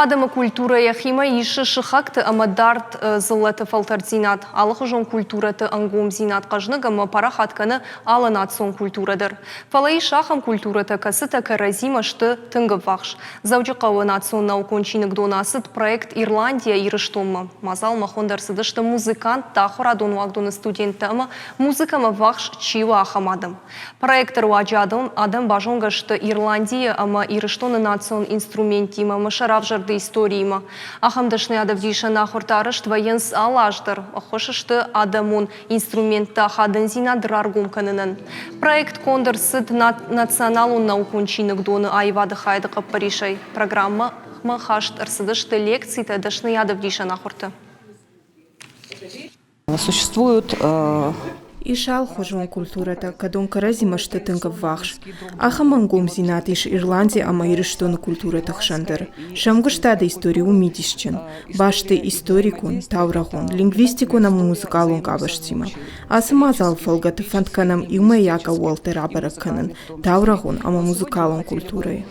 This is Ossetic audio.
Адӕмы культурӕ йӕхимӕ исы сыхӕгты ӕмӕ дард дзыллӕты фӕлтӕрддзинад. Алыхуызон культурӕты ӕнгомдзинад хъӕзныг ӕмӕ парахат кӕны алы национ культурӕ дӕр. Фӕлӕ ис ахӕм культурӕтӕ, кӕцытӕ кӕрӕдзимӕ сты тынг ӕввахс. Дзӕуджыхъӕуы национ наукон чиныгдоны ацыд проект Ирландийӕ Ирыстонмӕ. Мадзалмӕ хуынд ӕрцыдысты музыканттӕ, ахуырадон уагдоны студенттӕ ӕмӕ музыкӕмӕ ӕввахс чи у, ахӕм адӕм. Проекты руаджы адӕм базонгӕ сты Ирландийы ӕмӕ Ирыстоны национ инструменттимӕ ӕмӕ сӕ равзӕрды историимӕ. Ахӕм дӕсныйадӕвдисӕн ахуыртӕ арӕзт вӕййынц алы аз дӕр, ӕххуыс сты адӕмон инструментты ахадындзинад раргом кӕнынӕн. Проект конд ӕрцыд Националон наукон чиныгдоны аивады хайады хъӕппӕрисӕй. Программӕмӕ хаст ӕрцыдысты лекцитӕ, дӕсныйадӕвдисӕн ахуыртӕ. Существуют Ис алыхуызон культурӕтӕ, кӕдон кӕрӕдзимӕ сты тынг ӕввахс. Ахӕм ӕнгомдзинад ис Ирланди ӕмӕ Ирыстоны культурӕты хсӕн дӕр. Сӕ ӕмгуыстады истори у мидисджын. Баст у историкон, таурӕгъон, лингвистикон ӕмӕ музыкалон къабӕзтимӕ. Ацы мадзалы фӕлгӕты фӕнд кӕнӕм иумӕйаг ӕууӕлтӕ рабӕрӕг кӕнын таурӕгъон ӕмӕ музыкалон культурӕйы.